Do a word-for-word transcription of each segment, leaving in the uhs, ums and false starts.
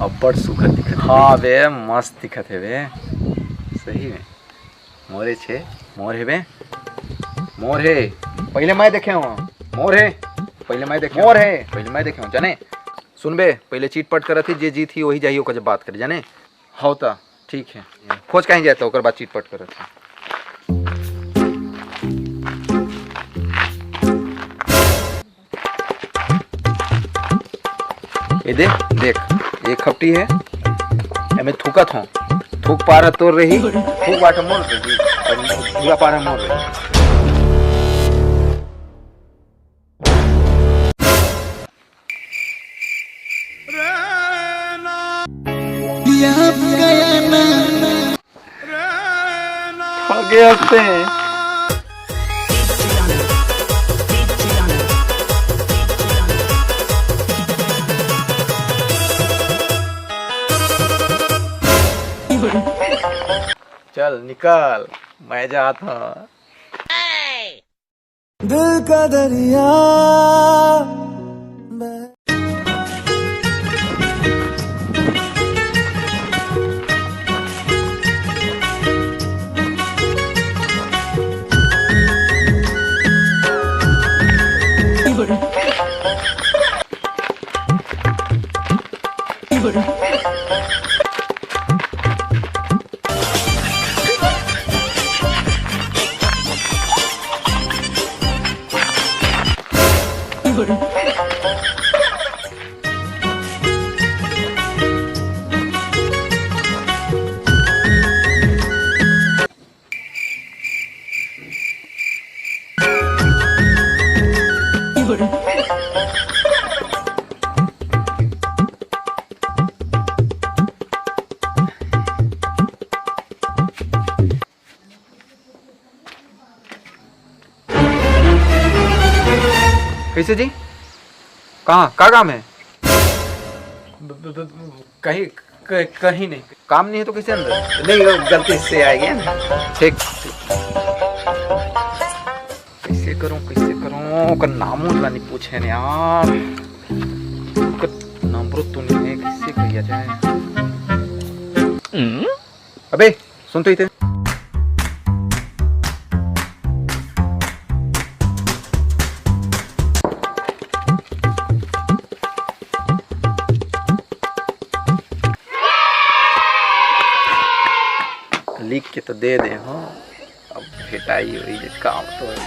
अब्बड़ सुघर दिखत हे। हाँ बे, मस्त दिखत हे बे, सही में। मोरे छे, मोर हे बे, मोर हे। पहिले मैं देखे हूँ, मोर हे। पहिले मैं देखे मोर हूँ। हे। पहिले मैं देखे हूँ, जाने। सुन बे, पहिले चीट पट करत ही, जे जीत ही वही जाही, ओकर जब बात करे, जाने। हव त ठीक हे, खोज कहीं जाए त ओकर बाद चीट पट करत ही। ये दे, देख, एक खपटी हे, एमे थूकत हों, थूक पारा तोर रही, थूक बाटा मोर रही, अउ झूला पारा मोर रही। आगे हंसते हैं। चल निकल, मैं जात हूँ। दिल का दरिया। कैसे जी? कहाँ, का काम है? ब-, ब-, ब-, कहीं, क-, कहीं नहीं। काम नहीं है तो कैसे अंदर? नहीं, वो गलती से आ गया ना। ठीक। कैसे करूँ, कैसे करूँ? ओकर नामो ला नहीं पूछे ने यार। ओकर नंबरो तो नहीं है, कैसे कहिया जाए? अबे सुन तो इते। लिख के तो दे दे हो, अब भेटाई होई जे काम तो होई।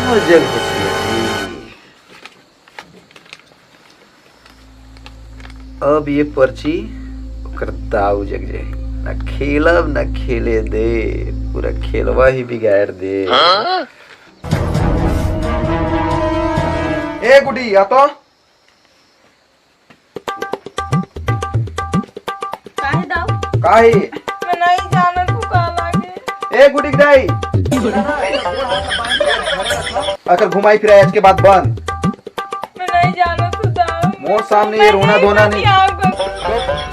मजल होती है। अब ये पर्ची ओकर दाऊ जग जाही। न खेलब न खेले दे, पूरा खेलवा ही बिगाड़ दे। ए गुड्डी, आ तो। काहे दाऊ? काहे? मैं नहीं जानत हूँ का लागे। ए गुड्डी के दाई। अगर घुमाई फिराई आज के बाद बंद। मैं नहीं जानत हूँ दाऊ। मोर सामने ये रोना धोना नहीं।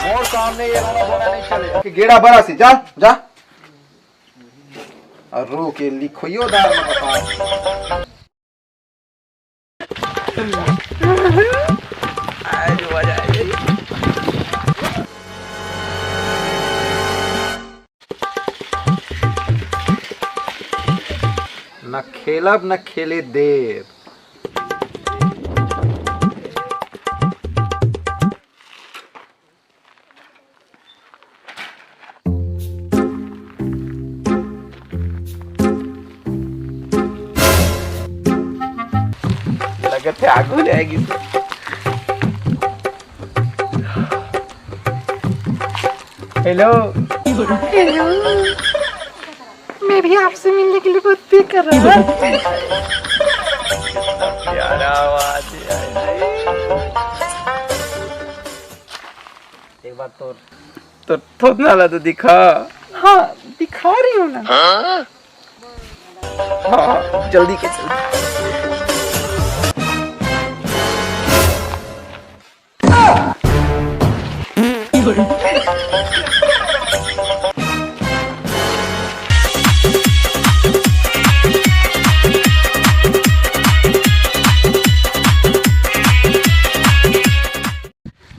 मोर सामने ये रोना धोना नहीं चले। कि गेड़ा बरा से जा, जा। और रो के लिखोइयो दार में बता। आज मजा आएगा। न खेलब न खेले देब। लगत हे आगू ले आएगी। हेलो। हेलो। मैं भी आपसे मिलने के लिए बहुत बेकरार हूँ। प्यारा आवाज है। एक बार तोर, तोर थोथना ला तो दिखा। हाँ, दिखा रही हूँ ना। हाँ, जल्दी के जल्दी।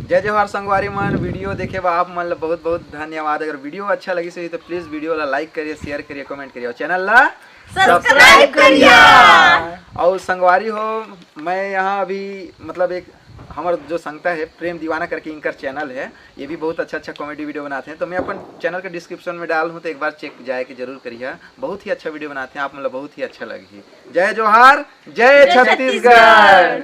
जय जोहार संगवारी मन, वीडियो देखे बर आप मन ला बहुत बहुत धन्यवाद। अगर वीडियो अच्छा लगिस होही तो प्लीज वीडियो ला लाइक करिए, शेयर करिए, कमेंट करिए और चैनल ला सब्सक्राइब करिया। और संगवारी हो, मैं यहाँ अभी मतलब एक हमर जो संगता है प्रेम दीवाना करके, इनकर चैनल है, ये भी बहुत अच्छा अच्छा कॉमेडी वीडियो बनाते हैं। तो मैं अपन चैनल के डिस्क्रिप्शन में डाल हूँ, तो एक बार चेक जाए के जरूर करिए। बहुत ही अच्छा वीडियो बनाते हैं, आप मतलब बहुत ही अच्छा लगी। जय जोहार, जय जय छत्तीसगढ़।